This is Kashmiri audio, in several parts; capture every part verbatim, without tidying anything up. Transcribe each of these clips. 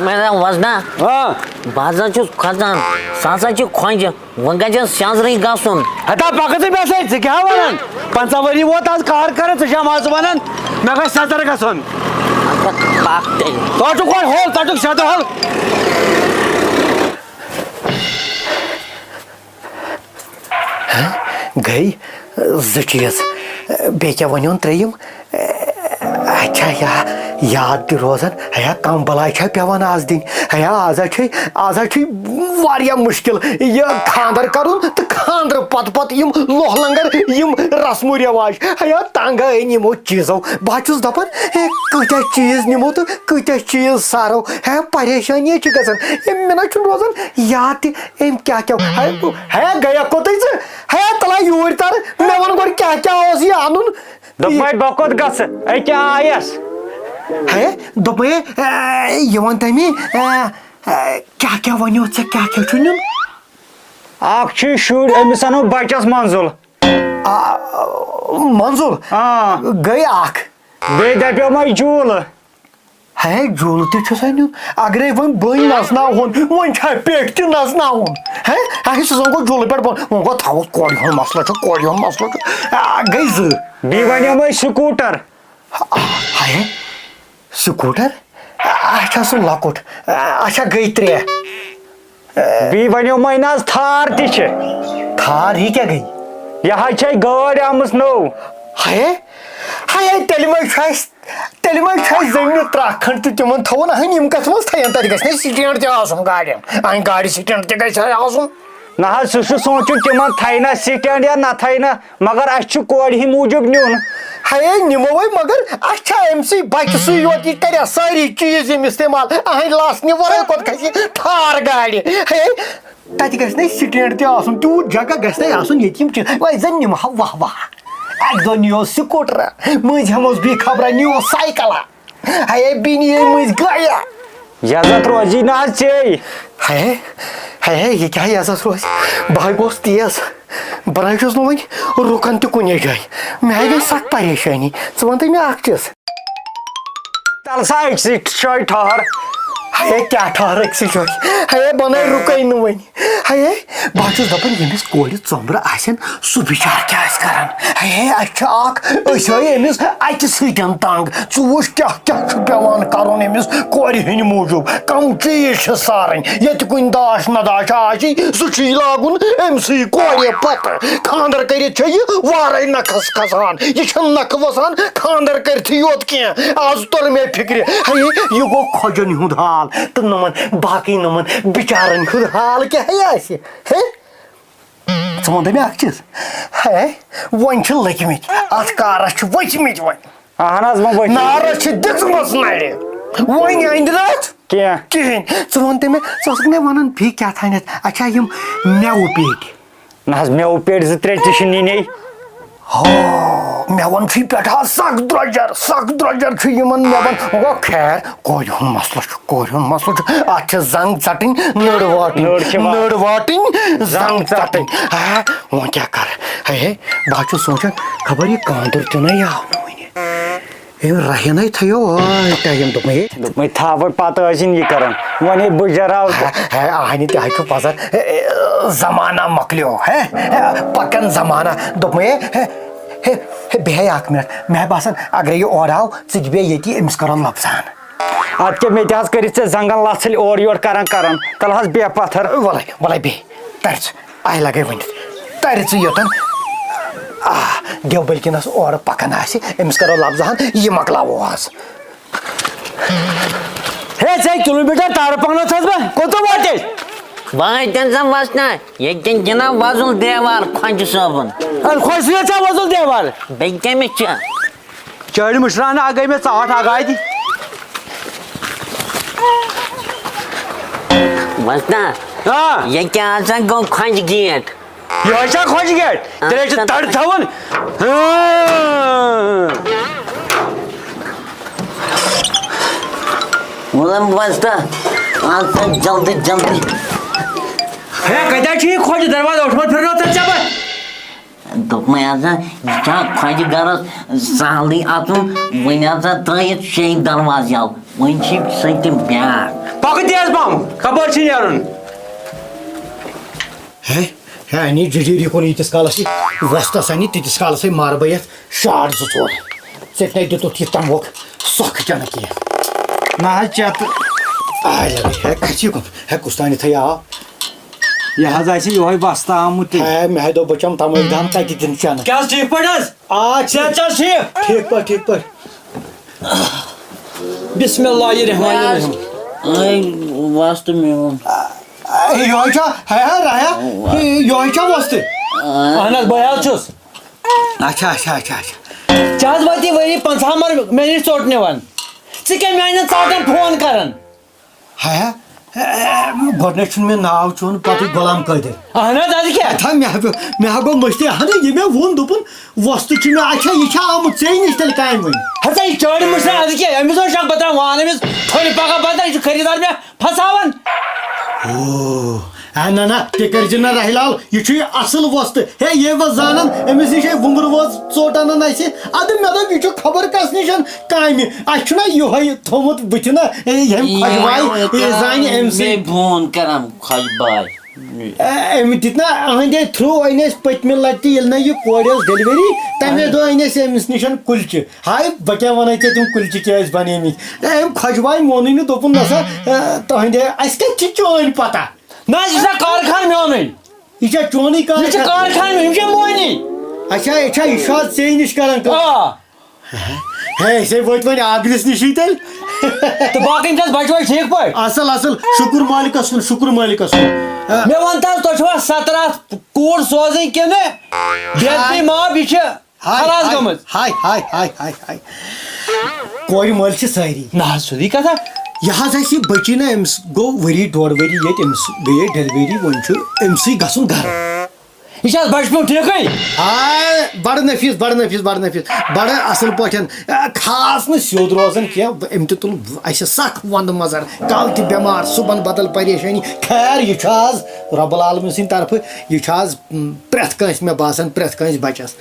مےٚ وَزنا، آ۔ بہٕ ہسا چھُس کھۄژان، سُہ ہسا چھُ کھۄنجہِ، وۄنۍ گژھِ سیٚنزرٕے گژھُن۔ ہتا پکھ ژٕ مےٚ سۭتۍ، ژٕ کیٛاہ وَنان؟ پنٛژاہ ؤری ووت از کار کران، ژٕ چھےٚ مان ژٕ وَنان مےٚ گژھِ سیٚنزر گژھُن؟ اَدٕ پکھ تیٚلہِ۔ ژٕ چھُکھ گۄڈٕ ہول، ژٕ چھُکھ سیٚدٕ ہول۔ ہہ؟ گٔے زٕ چیٖز۔ بیٚیہِ کیٛاہ وَنیوٚن ترٛیٚیِم؟ اَتہِ چھا یا یاد تہِ روزان؟ ہیا، کَم بَلاے چھا پٮ۪وان آز دِنۍ؟ ہیا، آز ہا چھُے، آز ہا چھُے واریاہ مُشکِل یہِ خانٛدر کَرُن تہٕ خانٛدرٕ پَتہٕ پَتہٕ یِم لوہ لنٛگر، یِم رسمو رٮ۪واج۔ ہیا، تنٛگ آے یِمو چیٖزو۔ بہٕ ہا چھُس دَپان، ہے، کۭتیٛاہ چیٖز نِمو تہٕ کۭتیٛاہ چیٖز سارو۔ ہے، پریشٲنی چھِ گژھان۔ ہے، مےٚ نہ چھُنہٕ روزان یاد تہِ۔ أمۍ کیٛاہ کیٛاہ؟ ہے، ہے، گٔیَکھ کوٚتٕے ژٕ؟ ہے، تَلہ یوٗرۍ تَر، مےٚ وَن گۄڈٕ کیٛاہ کیٛاہ اوس یہِ اَنُن؟ دوٚپمَے، بہٕ کوٚت گژھٕ؟ أکیٛاہ آیَس۔ ہے، دوٚپمَے، اے، یہِ وَن تہٕ مےٚ، اے، اے، کیٛاہ کیٛاہ وَنیو ژےٚ، کیٛاہ کیٛاہ چھُ نیُن؟ اَکھ چھُے شُرۍ، أمِس اَنو بَچَس منزُل۔ آ، منزُل؟ آ۔ گٔے اَکھ۔ بیٚیہِ دَپیو مَے جوٗلہٕ۔ ہے، جوٗلہٕ تہِ چھُسے نیُن۔ اگرے وۄنۍ بٔنۍ نژناوہون، وۄنۍ چھا پیٹہِ تہِ نژناوُن؟ ہے، ہے، سُہ زن گوٚو جوٗلہٕ پٮ۪ٹھ بۄن۔ وۄنۍ گوٚو تھاوُس کورِ ہُنٛد مسلہٕ چھُ، کورِ ہُنٛد مسلہٕ چھُ۔ آ، گٔے زٕ۔ بیٚیہِ ونیومے سکوٗٹر۔ آ، ہے، سکوٗٹر؟ آ، اچھا، سُہ لۄکُٹ۔ آ، اچھا، گٔے ترٛےٚ۔ بیٚیہِ ونیومے نہ حظ تھار تہِ چھِ۔ تھار، یہِ کیٛاہ گٔے؟ یہِ حظ چھے گٲڑۍ آمٕژ نٔو۔ ہے، ہے، تیٚلہِ ما چھُ اَسہِ تیٚلہِ ما چھُ اَسہِ زٔمیٖن ترٛکھ کھنٛڈ تہِ تِمن تھاوُن؟ اہن، یِم کَتھ منٛز تھاون؟ تَتہِ گژھِ نہ سٹینڈ تہِ آسُن گاڑٮ۪ن۔ اہن، گاڑِ سٹینڈ تہِ گژھِ آسُن۔ نہ حظ، سُہ چھُ سونٛچُن، تِمن تھاوِ نہ سٹینڈ یا نہ تھاوِ نہ، مگر اَسہِ چھُ کورِ ہِنٛدِ موٗجوٗب نیُن۔ ہے، نِمو وۄنۍ، مگر اَسہِ چھا أمۍ سٕے بَچہِ سٕے یوت یہِ کَرِ سٲری چیٖز یِم استعمال؟ اہن، لَس نہِ وَرٲے کوٚت کھسہِ یہِ تھار گاڑِ؟ ہے، تَتہِ گژھِ نہ سٹینڈ تہِ آسُن، تیوٗت جگہ گژھِ نہ آسُن، ییٚتہِ یِم چیٖز۔ وۄنۍ زَن نِمہٕ ہا، واہ واہ۔ اَکہِ دۄہ نِیو سکوٗٹرا، مٔنٛزۍ ہٮ۪موس بیٚیہِ خبرا نِیو سایکلا۔ ہے بیٚنہِ یے مٔنٛزۍ گایا۔ یزت روزی نہ حظ ژے۔ ہے، ہے، یہِ کیٛاہ یزت روزِ؟ بہٕ ہاے گوس تیز۔ بہٕ نَے چھُس نہٕ وۄنۍ رُکان تہِ کُنے جایہِ۔ مےٚ ہاے گٔے سخ پریشٲنی۔ ژٕ وَن تہٕ مےٚ اکھ چیٖز۔ تَلہٕ سا أکسٕے جایہِ ٹھہر۔ ہے، کیٛاہ ٹھہر أکسٕے جایہِ؟ ہے، بہٕ نَے رُکے نہٕ وۄنۍ۔ ہے، بہٕ حظ چھُس دَپان، ییٚمِس کورِ ژۄمبرٕ آسن، سُہ بِچار کیٛاہ آسہِ کران؟ ہے، اَسہِ چھِ اکھ، أسۍ آے أمِس اَتہِ سۭتۍ تنٛگ۔ ژٕ وٕچھ، کیٛاہ کیٛاہ چھُ پٮ۪وان کرُن أمِس کورِ ہِنٛدِ موٗجوٗب۔ کم چیٖز چھِ سارٕنۍ۔ ییٚتہِ کُنہِ داش نہ داش آسی، سُہ چھُے لاگُن أمۍ سٕے کورِ پتہٕ۔ خانٛدر کٔرِتھ چھےٚ یہِ وارَے نکھس کھسان۔ یہِ چھَنہٕ نکھٕ وسان خانٛدر کٔرتھٕے یوت کینٛہہ۔ آز توٚر مےٚ فِکرِ۔ ہے، یہِ گوٚو خۄجن ہُنٛد حال تہٕ نۄمن باقٕے نۄمن بِچارن ہُنٛد حال کیٛاہ ہے آسہِ؟ ہے؟ ژٕ وَن تہٕ مےٚ اکھ چیٖز۔ ہے، وۄنۍ چھِ لٔگۍ مٕتۍ۔ اَتھ کارَس چھِ ؤتھۍ مٕتۍ وۄنۍ۔ اہن حظ، وۄنۍ ؤتھۍ۔ نارَس چھِ دِژمٕژ نَرِ۔ وۄنۍ اَندِ نہٕ اَتھ کینٛہہ۔ کِہیٖنۍ۔ ژٕ وَن تہٕ مےٚ، ژٕ ٲسٕکھ مےٚ وَنان بیٚیہِ کیٛاہ تھانٮ۪تھ؟ اچھا، یِم مٮ۪وٕ پیٹہِ۔ نہ حظ، مٮ۪وٕ پیٹہِ زٕ ترٛےٚ تہِ چھِ نِنۍ۔ ہو، مٮ۪وَن چھُے پٮ۪ٹھ آز سَخ درٛۄجر، سَخ درٛۄجر چھُ یِمَن مٮ۪وَن۔ وۄنۍ گوٚو خیر، کورِ ہُنٛد مسلہٕ چھُ، کورِ ہُنٛد مسلہٕ چھُ۔ اَتھ چھِ زنٛگ ژَٹٕنۍ، نٔر واٹٕنۍ، نٔر چھِ وا-، نٔر واٹٕنۍ، زنٛگ زنٛگ ژَٹٕنۍ۔ ژَٹٕنۍ۔ ہا، وۄنۍ کیٛاہ کَرٕ؟ ہے، بہٕ حظ چھُس سونٛچان، خبر یہِ کانٛدُر تہِ نَے آو نہٕ وُنہِ۔ أمۍ رہینَے تھٲیو ٲے ٹایم دوٚپمَے۔ دوٚپمَے تھاوَے پَتہٕ ٲسِن یہِ کَران۔ وۄنۍ ہے بہٕ جَراو۔ ہے، ہے، اَہنہِ تہِ حظ چھُ پَزر۔ اے، اے، زمانہ مۄکلیو، ہے، ہے، پَکان زمانہ۔ دوٚپمَے، ہے، ہے، ہے، بیٚہے اَکھ مِنٹ۔ مےٚ باسان، اگرے یہِ اورٕ آو، ژٕ تہِ بیٚہہ ییٚتی، أمِس کَرو لفظان۔ اَدٕ کیٛاہ، مےٚ تہِ حظ کٔرِتھ ژےٚ زنٛگَن لَژھٕلۍ اورٕ یورٕ کَران کَران۔ تَلہٕ حظ بیٚہہ پَتھَر۔ وَلَے، وَلَے بیٚہہ۔ تَرِ ژٕ، آے لَگَے ؤنِتھ۔ تَرِ ژٕ یوٚتَن۔ آ، دیوبٔلۍ کِنَس اورٕ پَکان آسہِ، أمِس کَرو لفظہَن، یہِ مۄکلاوو آز۔ ہے، ژےٚ کِلوٗمیٖٹر تارٕ پانَس حظ بہٕ، کوٚت واتَے؟ واتَن سا وَسنا، ییٚتٮ۪ن جِناب وۄزُل دیوار خۄجہِ صٲبُن۔ اَدٕ خۄجہِ صٲب چھا وۄزُل دیوار؟ بیٚیہِ کٔمِس چھِ؟ چٲڑۍ مٕشراونہٕ اَگَے مےٚ ژاٹھ اَگاے دِ۔ وَسنا، آ۔ یہِ کیٛاہ سا گوٚو خۄجہِ گیٹ؟ یِہوٚے چھا خۄجہِ گیٹ؟ آ، تیٚلہِ چھِ سا تَڑِ تھاوُن۔ ہاں۔ وَلہٕ وَستا، آ سا جلدی جلدی۔ ہے، کَتہِ چھُ یہِ خۄجہِ دروازٕ؟ اوٚٹھ ما پھِرنو تَتہِ ژےٚ بہٕ؟ دوٚپمَے ہسا، یہِ چھا خۄجہِ گرس سہلٕے اَژُن؟ وۄنۍ ہسا ترٛٲیِتھ شیٚیہِ دروازٕ یَلہٕ۔ وۄنۍ چھِ یِم سٔتِم بیٛاکھ۔ پَکہٕ تیز پَہم، کَپٲرۍ چھِ نیرُن؟ ہے، ہے، اَنے جٔجیٖری کوٚر ییٖتِس کالَس یہِ وۄستَس اَنہِ، تیٖتِس کالَس ہے مارٕ بہٕ یَتھ شاٹ زٕ ژور۔ ژےٚ تہِ نَے دیُتُتھ یہِ تَموکھ سۄکھٕ چَنہٕ کینٛہہ۔ نہ حظ، چَتہٕ۔ آے لَگے، ہے، کَتہِ چھِ یہِ کُن؟ ہے، کُس تانٮ۪تھ ہے آو؟ یہِ حظ آسہِ یِہوٚے وۄستہٕ آمُت تیٚلہِ۔ ہے، مےٚ ہے دوٚپ، بہٕ چَمہٕ تَمٲنۍ دَم تَتہِ دِنہٕ چَنہٕ۔ کیٛاہ حظ، ٹھیٖک پٲٹھۍ حظ؟ آ، ٹھیٖک۔ صحت چھا حظ ٹھیٖک؟ ٹھیٖک پٲٹھۍ، ٹھیٖک پٲٹھۍ۔ بسم اللہ الرحمن الرحیم۔ اے وۄستہٕ میون۔ اے، یہوے چھا؟ ہے، ہے، رایا، یہوے چھا وۄستہٕ؟ اہن حظ، بہٕ حظ چھُس۔ اچھا، اچھا، اچھا، اچھا۔ ژےٚ حظ واتی ؤری پنٛژاہ مگر مےٚ نِش ژوٚٹ نِوان۔ ژٕ کیٛاہ میٛانٮ۪ن ژاٹن فون کران؟ ہے، ہے، گۄڈٕنیتھ چھُنہٕ مےٚ ناو چون، پتہٕ غلام قٲدر۔ اہن حظ، اَدٕ کیٛاہ؟ تھا مےٚ ہا گوٚو، مےٚ ہا گوٚو مٔشتٕے، اہن یہِ مےٚ ووٚن، دوٚپُن، وۄستہٕ چھُ مےٚ، اچھا، یہِ چھا آمُت ژےٚ نِش تیٚلہِ کامہِ وۄنۍ؟ ہتا یہِ چٲڑ مُشرا، اَدٕ کیٛاہ؟ أمِس اوس شک، بہٕ ترٛاوٕ وان أمِس تھٔلۍ پگاہ بدل، یہِ چھُ خریٖدار مےٚ پھساوان۔ او، اے نہ نہ، تہِ کٔرۍ زِ نہٕ رحلال، یہِ چھُ یہِ اصل وۄستہٕ۔ ہے، یے بہٕ زانن، أمِس نِش ہے وُمبر وٲژ ژوٚٹ انان اسہِ۔ ادٕ مےٚ دوٚپ، یہِ چھُ خبر کس نِش کامہِ۔ اسہِ چھُنہ یِہوٚے تھوٚمُت بٕتھِ نہ، اے، ییٚمۍ خۄشباے، اے، زانہِ أمۍ سٕے۔ بیٚیہِ فون کران خۄشباے۔ اے، أمۍ دیُت نہ أہنٛدے through أنۍ اَسہِ پٔتمہِ لٹہِ تہِ، ییٚلہِ نہ یہِ کورِ ٲس delivery، تَمے دۄہ أنۍ اَسہِ أمِس نِش کُلچہِ۔ ہاے، بہٕ کیٛاہ وَنَے ژےٚ تِم کُلچہِ کیٛاہ ٲسۍ بَنیمٕتۍ؟ اے، أمۍ خۄشبایہِ مونُے نہٕ، دوٚپُن، نہ سا، اے، تُہٕنٛدِ، اَسہِ کَتہِ چھِ چٲنۍ پَتہ؟ نہ، یہِ چھا کارخان میونُے؟ یہِ چھا چونُے یہِ چھُ کارخان؟ کارخان میون، یہِ چھا مونی؟ اچھا، یہِ چھا، یہِ چھُ آز ژےٚ نِش کران کٲم؟ آ۔ ہے، أسے وٲتۍ وۄنۍ آگرِس نِشی تیٚلہِ۔ تہٕ باقٕے چھِ حظ بچہٕ وچہٕ ٹھیٖک پٲٹھۍ؟ اصل، اصل، شُکُر مٲلِکس کُن، شُکُر مٲلِکس کُن۔ آ۔ مےٚ وَن تہٕ حظ، تۄہہِ چھُوا ستراتھ کوٗر سوزٕنۍ کِنہٕ بے ادبی ہاے۔ معاف، یہِ چھِ ہاے، خلاص ہاے، گٔمٕژ؟ ہاے، ہاے، ہاے، ہاے، ہاے۔ کورِ مٲلۍ چھِ سٲری۔ نہ حظ، سیوٚدُے کتھا۔ یہِ حظ اَسہِ یہِ بٔچی نہ، أمِس گوٚو ؤری ڈۄڈ ؤری ییٚتہِ، أمِس گٔیے delivery، وۄنۍ چھُ أمسٕے گژھُن گرٕ۔ یہِ چھا حظ بچہٕ پیوٚن ٹھیکٕے؟ آ، بڑٕ نفیٖس، بڑٕ نفیٖس، بڑٕ نفیٖس، بڑٕ اصل پٲٹھۍ۔ آ، خاص نہٕ سیوٚد روزان کینٛہہ۔ أمۍ تہِ تُل اسہِ سخ ونٛدٕ مزر، کل تہِ بٮ۪مار، صُبحن بدل پریشٲنی۔ خیر، یہِ چھُ آز رب العالمین سٕنٛدِ طرفہٕ، یہِ چھُ آز، م، پرٛٮ۪تھ کٲنٛسہِ، مےٚ باسان، پرٛٮ۪تھ کٲنٛسہِ بچس۔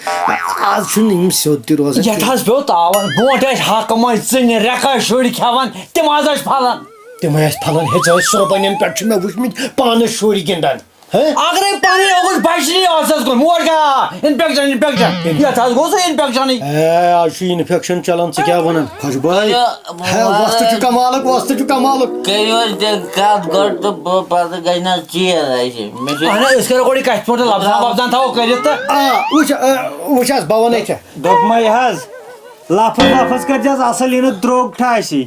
آز چھُنہٕ یِم سیوٚد تہِ روزان یتھ کینٛہہ۔ حظ پیوٚو تاوان، برونٛٹھ ٲسۍ حقہٕ منٛز ژٕنہِ ریٚکس شُرۍ کھٮ۪وان، تِم حظ ٲسۍ پھلان۔ تِم ٲسۍ پھلان، ہے، ژٕ ٲسۍ سُربنٮ۪ن پٮ۪ٹھ چھِ مےٚ وٕچھمٕتۍ پانس شُرۍ گِنٛدان۔ ہے؟ اگرے پنٕنۍ اوس بچنی اوسس گوٚمُت، مور کیٛاہ؟ Infection، infection۔ یتھ حظ گوٚو سُہ infectionٕے۔ ہے، آز چھُ infection چلان، ژٕ کیٛاہ ونان؟ خۄش بٲے۔ یہِ ہے، وۄستہٕ چھُ کمالُک، وۄستہٕ چھُ کمالُک۔ کٔرِو حظ تیٚلہِ کتھ گۄڈٕ تہٕ بہٕ پتہٕ گژھِ نہ ژیر اسہِ۔ مےٚ چھُ اہن حظ، أسۍ کرو گۄڈٕ یہِ کتھِ پٮ۪ٹھ لفظا وفظا تھاوو کٔرِتھ تہٕ۔ آ، وٕچھ، آ، وٕچھ حظ، بہٕ ونَے ژےٚ۔ دوٚپمَے حظ، لفظ وفظ کٔرۍ زِ حظ اصل، یہِ نہٕ درٛوگ ٹھاسہِ۔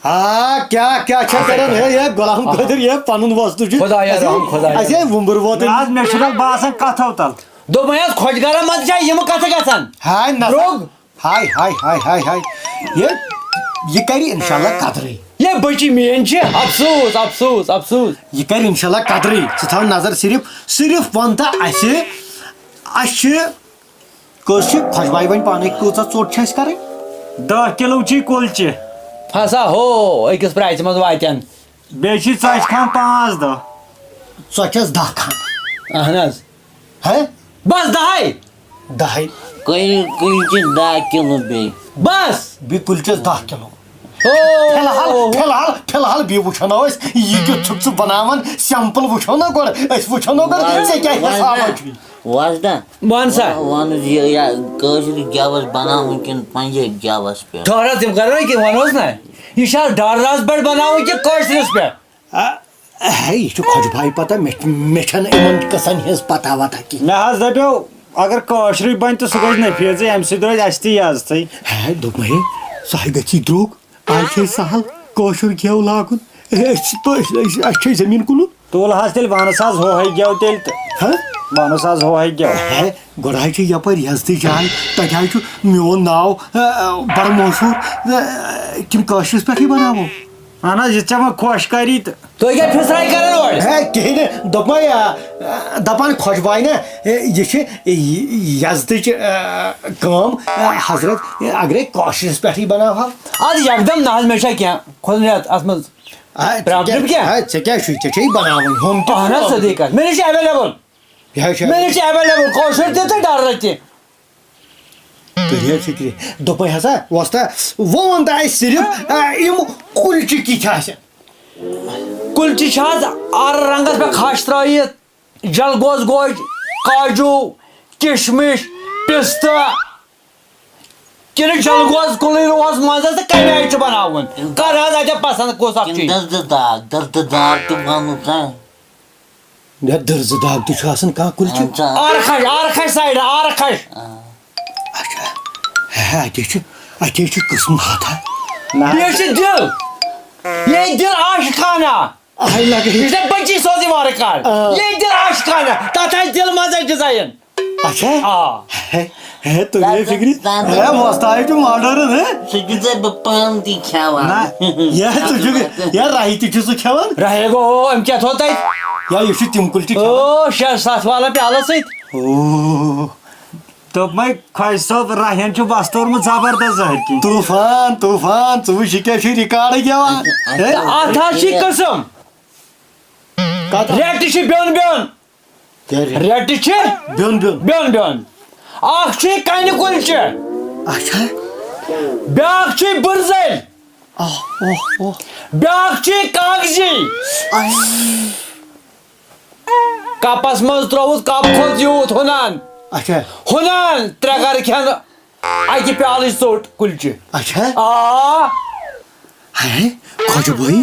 آ، کیٛاہ، کیٛاہ چھا کران؟ ہے، ہے، غلام قٲدر، ہے، پنُن وۄستہٕ چھُ۔ خۄدایا اَسہِ، رحم، خۄدایا۔ اَسہِ ہے وُمبٕر ووت۔ نہ حظ، مےٚ چھُنہٕ باسان کتھو تل۔ دوٚپمَے حظ، خۄش گرم منٛز چھا یِم کتھٕ گژھان؟ ہاے نہ۔ درٛوگ۔ ہاے، ہاے، ہاے، ہاے، ہاے۔ یہِ، یہِ کرِ انشاءاللہ قدرٕے۔ یے بچی میٲنۍ چھِ، افسوس، افسوس، افسوس۔ یہِ کرِ انشاءاللہ قدرٕے۔ ژٕ تھاو نظر صرف، صرف وَن تہٕ اَسہِ، اَسہِ چھِ کٔژ چھِ خۄشبایہِ وۄنۍ پانے، کۭژاہ ژوٚٹ چھِ اَسہِ کَرٕنۍ؟ دَہ کِلوٗ چھِ کُلچہِ۔ ہسا ہو، أکِس پرٛایزِ منٛز واتن۔ بیٚیہِ چھِ ژۄچہِ کھنٛڈ پانٛژھ دَہ۔ ژۄچہِ چھَس دَہ کھنٛڈ۔ اہن حظ۔ ہے؟ بس دَہَے۔ دَہَے۔ کُلۍ، کُلچہِ دَہ کِلوٗ بیٚیہِ۔ بس۔ بیٚیہِ کُلچَس دَہ کِلوٗ۔ او۔ فی الحال، فی الحال، فی الحال بیٚیہِ وٕچھو نا أسۍ، یہِ کیُتھ چھُکھ ژٕ بَناوان، sample وٕچھو نا گۄڈٕ، أسۍ وٕچھو نا گۄڈٕ، ژےٚ کیٛاہ وۄنۍ حِسابا نا۔ چھُے؟ وۄزدہ، وَن سا۔ وَن زِ یہِ کٲشرِس گٮ۪وَس بَناوُن کِنہٕ پنجٲبۍ گٮ۪وَس پٮ۪ٹھ؟ ٹھٔہر حظ، تِم کَرو نہ کینٛہہ، وَنوس نہ۔ یہِ چھا ڈَرَس پٮ۪ٹھ بَناوُن کِنہٕ کٲشرِس پٮ۪ٹھ؟ آ، ہے، یہِ چھُ خۄجہٕ بھاے پَتہ، مےٚ، مےٚ چھَنہٕ یِمَن قٕصَن ہِنٛز پَتہ وَتہ کِہیٖنۍ۔ مےٚ حظ دَپیو، اگر کٲشرُے بَنہِ تہٕ سُہ گژھِ نفیٖذٕے، اَمہِ سۭتۍ روزِ اَسہِ تہِ عزتٕے۔ ہے، دوٚپمَے، سُہ ہے گژھی درٛوگ۔ آز چھے سہل کٲشُر گٮ۪و لاگُن۔ ہے، أسۍ چھِ پٲ-، أسۍ، اَسہِ چھے زٔمیٖن کُنُن۔ تُل حظ تیٚلہِ وَنَس حظ ہوہَے گٮ۪و تیٚلہِ تہٕ۔ ہہ؟ وَنَس حظ ہوہَے گٮ۪و۔ ہے، گۄڈٕ حظ چھِ یَپٲرۍ یَزتٕچ جاے، تَتہِ حظ چھُ میون ناو، آ، آ، بَڑٕ مشہوٗر، آ، آ، تِم کٲشرِس پٮ۪ٹھٕے بَناوو۔ اَہَن حظ، یہِ ژےٚ وۄنۍ خۄش کَری تہٕ۔ تُہۍ کیٛاہ پھِسراے کَران اورٕ؟ ہے، کِہیٖنۍ نہٕ، دوٚپمَے، آ، آ، دَپان خۄجہِ بایہِ نہ، ہے، یہِ چھِ یہِ-، یَزتٕچ، آ، کٲم، آ، حضرت، اگرے کٲشرِس پٮ۪ٹھٕے بَناوہَو۔ اَدٕ یَکدَم نہ حظ، مےٚ چھا کینٛہہ کھوٚنریت اَتھ منٛز۔ آ، ژےٚ problem کیٛاہ؟ کیٛاہ؟ آ، ژےٚ کیٛاہ چھُے؟ ژےٚ چھے بَناوٕنۍ، ہُم تہِ اَہَن حظ، چھِ۔ صدیٖقَس، مےٚ نِش چھِ available۔ یہِ حظ چھُ مےٚ نِش چھِ available کٲشُر تہِ تہٕ ڈَرَر تہِ۔ تُہۍ ہے فِکرِ۔ دوٚپمَے ہسا، وۄستا، وۄنۍ وَن تہٕ اَسہِ صرف، آ، یِم کُلچہِ کِتھۍ آسن؟ کُلچہِ چھِ حظ آرٕ رنٛگس پٮ۪ٹھ کھش ترٲیِتھ، جلگوز گوج، کاجوٗ، کِشمِش، پِستہٕ، کِنہٕ جلگوز کُلٕے روہس منٛز حظ تہٕ کَمہِ آیہِ چھُ بناوُن؟ کر حظ اَتہِ پسنٛد کُس اکھ چیٖز؟ دردٕ داغ، دردٕ داغ تہِ وَنُن کانٛہہ۔ یا دٔرزٕ داغ تہِ چھُ آسان کانٛہہ کُلچہِ۔ اچھا۔ آرٕ کھش، آرٕ کھش سایڈٕ، آرٕ کھش۔ آ۔ اچھا۔ ہے، اتے چھُ، اتے چھُ قٕسم ہتھا۔ نہ۔ بیٚیہِ چھُ دِل۔ یے دِل عاشقانہ۔ آے لگے۔ یہِ چھُ بچی سوزی وارٕ کار۔ آ۔ یے دِل عاشقانہ۔ تتھ آسہِ دِل منٛزے ڈیزاین۔ اچھا۔ آ۔ ہے، ہے، تُہۍ ہے فِکرِ۔ تَتھ، تَتھ۔ ہے، وۄستایہِ چھُ ماڈٲرٕن، ہے۔ سُہ چھُ ژےٚ بہٕ پانہٕ تہِ کھٮ۪وان۔ نہ۔ یا ژٕ چھُکھ، یا راہہِ تہِ چھُ سُہ کھٮ۪وان۔ راہے گوٚو، أمۍ کیٛاہ تھوٚو تَتہِ؟ یا یہِ چھُ تِم کُلۍ تہِ کھٮ۪وان۔ او، شےٚ ستھ والا پیالس سۭتۍ۔ او۔ دوٚپمَے خۄجہِ صٲب، راہٮ۪ن چھُ وۄستورمُت زبردست زہر کِنۍ۔ طوٗفان، طوٗفان، ژٕ وٕچھ یہِ کیٛاہ چھُ رِکارڈ گٮ۪وان۔ ہے؟ تہٕ اَتھ حظ چھِ قٕسٕم۔ کَتھ؟ ریٹہِ چھِ بیوٚن بیوٚن۔ کیٛاہ ریٹ؟ ریٹہِ چھِ بیوٚن بیوٚن۔ بیوٚن بیوٚن۔ اَکھ چھُ یہِ کَنہِ کُلچہِ۔ اچھا۔ بیٛاکھ چھُ یہِ بٕرزٔلۍ۔ آہ، اوہ، اوہ۔ بیٛاکھ چھُ یہِ کاغذی۔ آہ۔ کپس منٛز ترٛووُس، کپ کھوٚت یوٗت ہُنان۔ اچھا۔ ہُنان ترٛےٚ گرٕ کھٮ۪ن اکہِ پیالٕچ ژوٚٹ کُلچہِ۔ اچھا۔ آ۔ ہے، خۄجہِ بھٲے،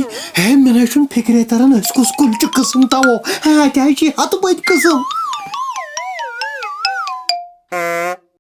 ہے، مےٚ نَے چھُنہٕ فِکرے تران، أسۍ کُس کُلچہِ قٕسم تھاوو۔ ہے، اَتہِ حظ چھِ ہَتہٕ بٔدۍ قٕسم۔